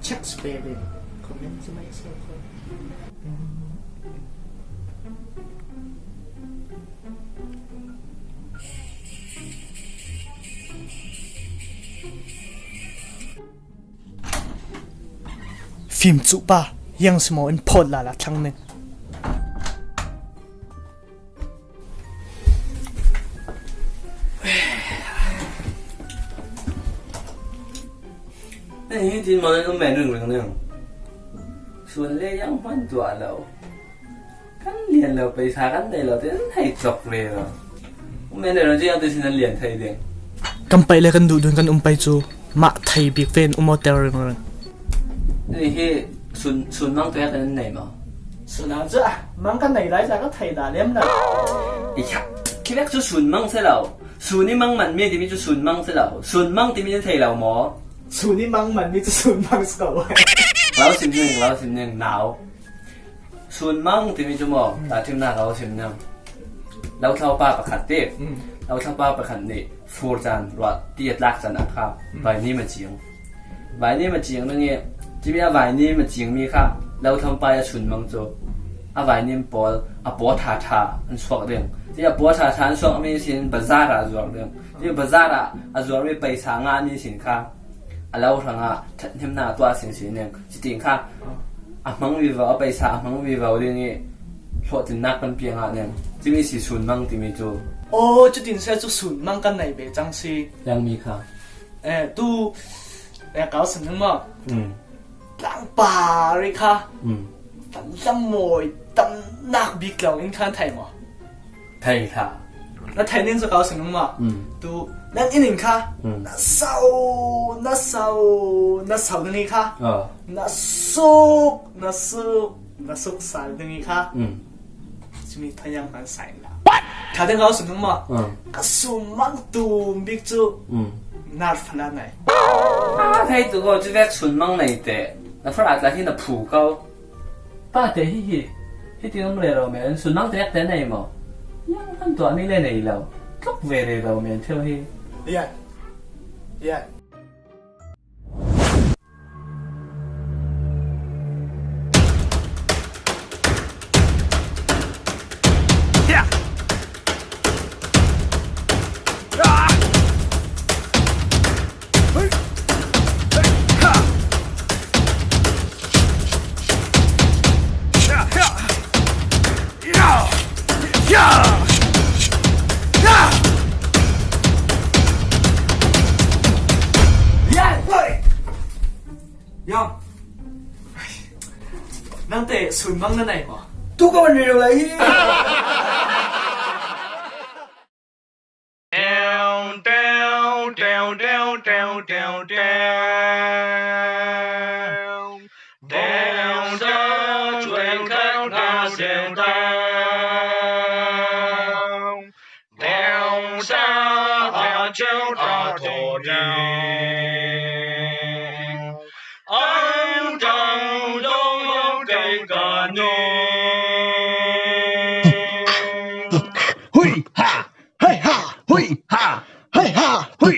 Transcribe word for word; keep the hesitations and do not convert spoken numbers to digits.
Check spelling. Comment to myself. Fim cuh pa, yang si maw in phawt lala thlang ning. Hei, tin maw in um men ringring ning. Suan le yang hman tuah lo. Kan lian lo, paisa kan nei lo, tin hei tlok ve lo. Um men lo, ci yang tin sin an lian thei ding. Kan paih le kan duh dun kan um pai cu mah thei bik ve in um aw tel ringring. Ni hi sun, sun mang tuak kan nei maw? Sun ang cu ah, mang kan nei lai ca ka thei dah lem lo. Iya, khi vek cu sun mang si lo. Sun i mang man mi timi cu sun mang si lo. Sun mang timi thei lo maw? Sun i mang man mi cu sun mang si ko. Lo sim ning, lo sim ning, nau. Sun mang timi cu maw, tahṭhimnak lo sim ning. Lo thlo pa pakhat ti. Mm. Lo thlo pa pakhat nih fur caan ruah ti a tlak caan ah kha, mm, vainim a cing. Vainim a cing ning i, cimi a vainim a cing mi kha, lo thlo pa i a sun mang cu, a vainim pawl, a paw ṭha ṭha an suak ding. Cimi a paw ṭha ṭha an suak mi sin bazar ah a zuar ding. Cimi bazar ah a zuar mi paisa ngah mi sin kha, a lo hrangah ṭhathnemnak a tuah sinsin ning. Cutin kha a hmang vivo, a paisa a hmang vivo ding i hlawhtlinnak kan piang ah ning. Cimi si sun mang timi cu. Aw, cutin si cu sun mang kan nei ve cang si. Yang mi kha. Eh, tu, eh, kau sin ning maw? Mm. Tlangpar i kha. Mm. Van lam mawi tamnak bik lo in khan thei maw? Thei hlah. Na thei ning cu kau sin ning maw? Mm. Tu, nan inn in kha, mm, na sau, na sau, na sau ning i kha. Ah. Na suk, na suk, na suk sal ning i kha. Mm. Cumi thayang kan sai la. What? Tha ding kau sin ning maw? Ah. Ka sun mang tum bik cu. Mm. Nar fala nai. Ah, thei tu ko, cu vek sun mang nei te. Na fara tla hi na phu kau. Pa te hi hi, hi ti um rero men, sun mang tek te nei maw? Yang kan tuah mi le nei lo. Tluk ve rero men thil hi. Yan. Yan. Nang te sun mang na nei maw? Tu ka van rero lai hi. Down, down, down, down, down, down, down. Down, down, down, down, down. Down, down, down, down. Down, down, down, down, down, down. Hui ha! Hei ha! Hui ha! Hei ha! Hui